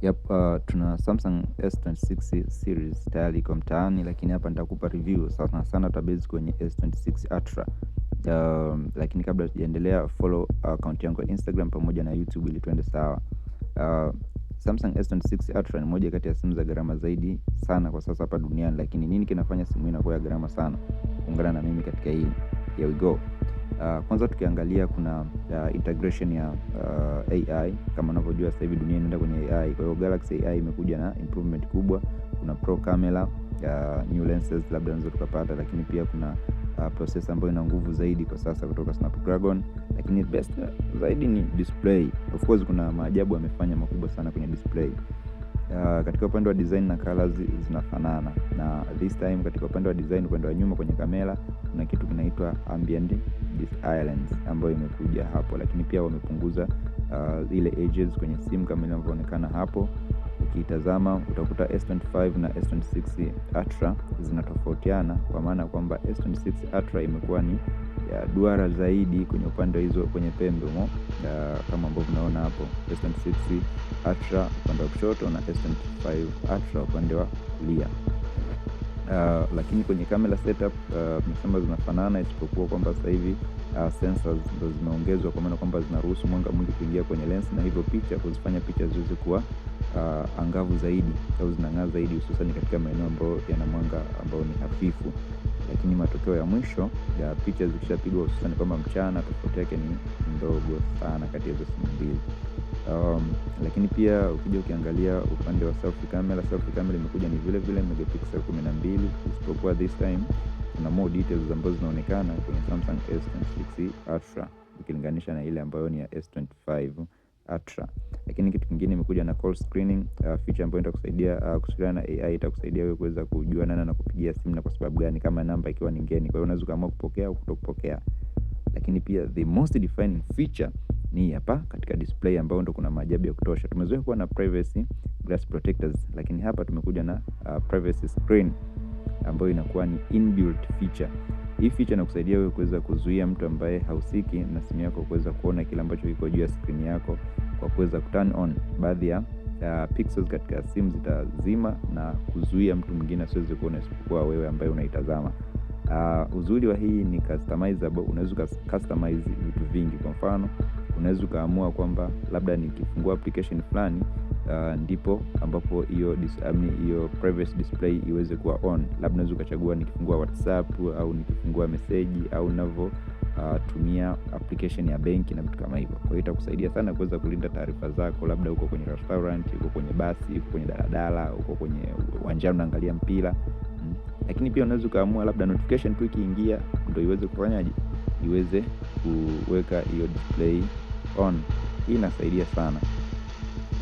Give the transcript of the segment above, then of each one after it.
Yep, tuna Samsung S26 series tayari iko mtaani, lakini hapa nitakupa review sana sana tutabase kwenye S26 Ultra. Lakini kabla tujaendelea, follow account yangu ya Instagram pamoja na YouTube ili tuende sawa. Samsung S26 Ultra ni moja kati ya simu za gharama zaidi sana kwa sasa hapa duniani, lakini nini kinafanya simu hii inakuwa ya gharama sana? Ungana na mimi katika hii. Here we go. Kwanza tukiangalia kuna integration ya AI. Kama unavyojua sasa hivi dunia inaenda kwenye AI, kwa hiyo Galaxy AI imekuja na improvement kubwa. Kuna pro camera, new lenses labda unaweza tukapata, lakini pia kuna processor ambayo ina nguvu zaidi kwa sasa kutoka Snapdragon, lakini best zaidi ni display. Of course kuna maajabu amefanya makubwa sana kwenye display. Katika upande wa design na colors zinafanana, na this time katika upande wa design, upande wa nyuma kwenye kamera kuna kitu kinaitwa ambient disappearance ambayo imekuja hapo, lakini pia wamepunguza ile edges kwenye simu kama inavyoonekana hapo. Ukitazama utakuta S25 na S26 Ultra zinatofautiana kwa maana kwamba S26 Ultra imekuwa ni ya duara zaidi kwenye upande hizo kwenye pembe mo, kama ambavyo unaona hapo S26 Ultra upande wa kushoto na S25 Ultra upande wa kulia. Lakini kwenye camera setup tumesema zinafanana isipokuwa kwamba sasa hivi sensors ndo zimeongezwa kwa maana kwamba zinaruhusu mwanga mwingi kuingia kwenye lens na hivyo picha kuzifanya picha ziweze kuwa angavu zaidi au zinang'aa zaidi, hususan katika maeneo ambayo yana mwanga ambao ni hafifu. Lakini matokeo ya mwisho ya picha zikishapigwa hususan kwamba mchana, tofauti yake ni ndogo sana kati ya hizo simu mbili. Lakini pia ukija ukiangalia upande wa selfie camera, selfie camera imekuja ni vile vile megapixel 12, isipokuwa this time kuna more details ambazo zinaonekana kwenye Samsung S26 Ultra ukilinganisha na ile ambayo ni ya S25 Ultra. Lakini kitu kingine imekuja na call screening feature ambayo itakusaidia kushirikiana na AI, itakusaidia wewe kuweza kujua nani anakupigia simu na kwa sababu gani, kama namba ikiwa ni ngeni. Kwa hiyo unaweza ukaamua kupokea au kutokupokea. Lakini pia the most defining feature ni hapa katika display ambayo ndo kuna maajabu ya kutosha. Tumezoea kuwa na privacy glass protectors, lakini hapa tumekuja na privacy screen ambayo inakuwa ni inbuilt feature. Hii feature inakusaidia wewe kuweza kuzuia mtu ambaye hahusiki na simu yako kuweza kuona kile ambacho kiko juu ya screen yako kwa kuweza kuturn on baadhi ya pixels katika simu zitazima na kuzuia mtu mwingine asiweze kuona isipokuwa wewe ambaye unaitazama. Uzuri wa hii ni customizable, unaweza customize vitu vingi. Kwa mfano, unaweza ukaamua kwamba labda nikifungua application fulani ndipo ambapo hiyo hiyo privacy display iweze kuwa on. Labda unaweza ukachagua nikifungua WhatsApp au nikifungua message au ninavyo tumia application ya benki na vitu kama hivyo. Kwa hiyo itakusaidia sana kuweza kulinda taarifa zako, labda uko kwenye restaurant, uko kwenye basi, uko kwenye daladala, uko kwenye uwanjani unaangalia mpira. Lakini pia unaweza ukaamua labda notification tu ikiingia ndio iweze kufanyaje, iweze kuweka hiyo display on. Hii inasaidia sana.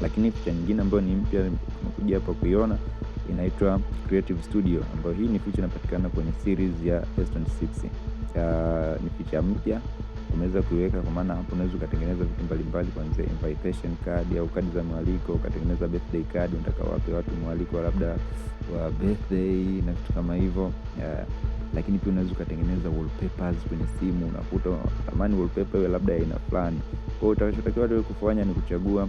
Lakini feature nyingine ambayo ni mpya tumekuja hapa kuiona inaitwa Creative Studio, ambayo hii ni feature inapatikana kwenye series ya S26. Ni feature mpya umeweza kuiweka, kwa maana hapo unaweza ukatengeneza vitu mbalimbali kuanzia invitation card au kadi za mwaliko, ukatengeneza birthday card, unataka wape watu mwaliko labda wa birthday na vitu kama hivyo. Lakini pia unaweza ukatengeneza wallpapers kwenye simu, unakuta tamani wallpaper iwe labda aina fulani. Kwa hiyo utakachotakiwa wewe kufanya ni kuchagua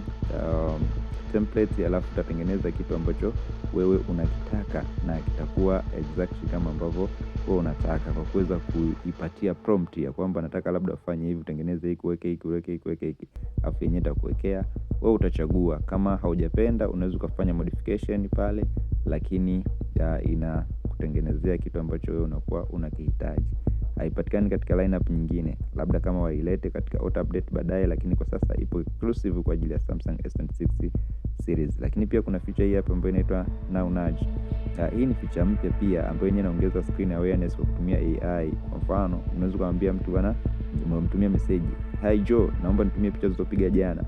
template, alafu utatengeneza kitu ambacho wewe unakitaka na kitakuwa exactly kama ambavyo wewe unataka, kwa kuweza kuipatia prompt ya kwamba nataka labda ufanye hivi, utengeneze hiki, uweke hiki, uweke hiki, uweke hiki, alafu yenyewe itakuwekea wewe. Utachagua kama haujapenda, unaweza ukafanya modification pale, lakini inakutengenezea kitu ambacho wewe unakuwa unakihitaji. Haipatikani katika lineup nyingine, labda kama wailete katika auto update baadaye, lakini kwa sasa ipo exclusive kwa ajili ya Samsung S26 series. Lakini pia kuna feature hii hapa ambayo inaitwa Now Nudge. Hii ni feature mpya pia ambayo yenyewe inaongeza screen awareness kwa kutumia AI. Kwa mfano, unaweza kumwambia mtu bana, umemtumia message, "Hi Joe, naomba nitumie picha zilizopiga jana."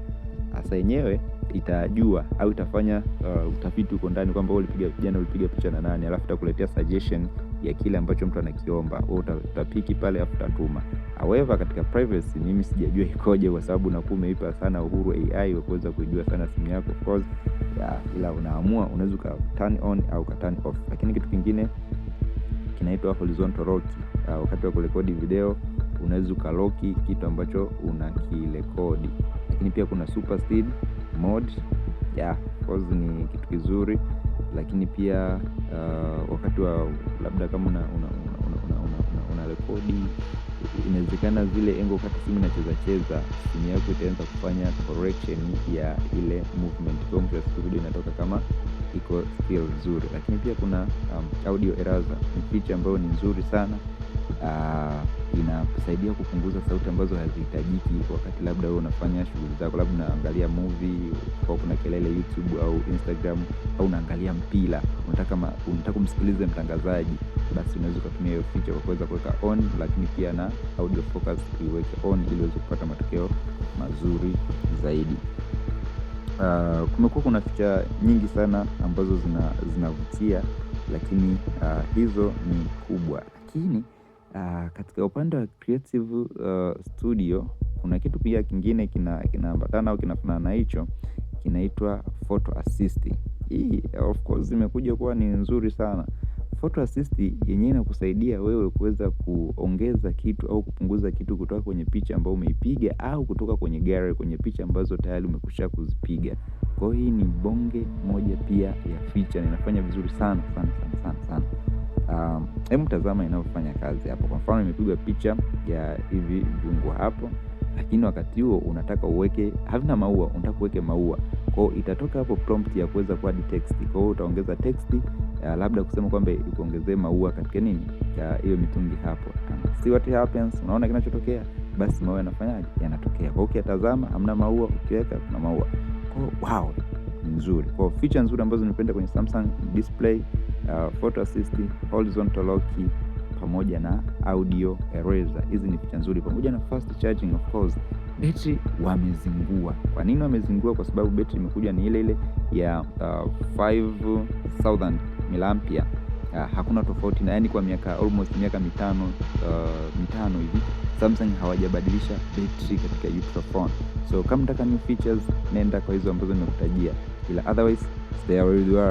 Sasa yenyewe itajua au itafanya utafiti huko ndani kwamba wewe ulipiga jana, ulipiga picha na nani, alafu itakuletea suggestion ya kile ambacho mtu anakiomba, wewe utapiki pale alafu utatuma. However, katika privacy mimi sijajua ikoje, kwa sababu unakuwa umeipa sana uhuru AI wa kuweza kujua sana simu yako, of course ya, ila unaamua unaweza uka turn on au ka turn off. Lakini kitu kingine kinaitwa horizontal lock. Wakati wa kurekodi video unaweza ukalock kitu ambacho unakirekodi. Lakini pia kuna super speed mode ya Of course ni kitu kizuri, lakini pia wakati wa labda kama una rekodi, inawezekana zile angle wakati simu inacheza cheza, simu yako itaanza kufanya correction ya ile movement, kwa mwisho wa siku video inatoka kama iko still nzuri. Lakini pia kuna audio eraser, ni feature ambayo ni nzuri sana. Inakusaidia kupunguza sauti ambazo hazihitajiki wakati labda wewe unafanya shughuli zako, labda unaangalia movie kwa kuna kelele YouTube au Instagram, au unaangalia mpira, unataka kumsikiliza mtangazaji, basi unaweza kutumia hiyo feature kwa kuweza kuweka on, lakini pia na audio focus iweke on ili uweze kupata matokeo mazuri zaidi. Kumekuwa kuna feature nyingi sana ambazo zinavutia, lakini hizo ni kubwa. Lakini katika upande wa Creative Studio kuna kitu pia kingine kinaambatana au kinafanana na hicho, kinaitwa Photo Assist. Hii of course imekuja kuwa ni nzuri sana. Photo Assist yenyewe inakusaidia wewe kuweza kuongeza kitu au kupunguza kitu kutoka kwenye picha ambayo umeipiga au kutoka kwenye gallery, kwenye picha ambazo tayari umekwisha kuzipiga. Kwa hiyo hii ni bonge moja pia ya feature na inafanya vizuri sana sana sana sana sana. Hebu tazama inavyofanya kazi hapo. Kwa mfano imepigwa picha ya hivi viungo hapo, lakini wakati huo unataka uweke havina maua, unataka uweke maua. Kwa hiyo itatoka hapo prompt ya kuweza ku-add text. Kwa hiyo utaongeza text, labda kusema kwamba ikuongezee maua katika nini hiyo mitungi hapo. See what happens, unaona kinachotokea? Basi maua yanafanyaje? Yanatokea. Kwa hiyo ukiyatazama hamna maua, ukiweka kuna maua. Kwa hiyo wow, ni nzuri. Kwa hiyo feature nzuri ambazo nimependa kwenye Samsung display, photo assist, horizontal lock pamoja na audio eraser. Hizi ni feature nzuri pamoja na fast charging of course. Betri wamezingua. Kwa nini wamezingua? Kwa sababu betri imekuja ni ile ile ya 5000 milliampere. Hakuna tofauti na yani, kwa miaka almost miaka mitano hivi Samsung hawajabadilisha betri katika Ultra phone. So kama unataka new features, nenda kwa hizo ambazo nimekutajia, ila otherwise stay where you are.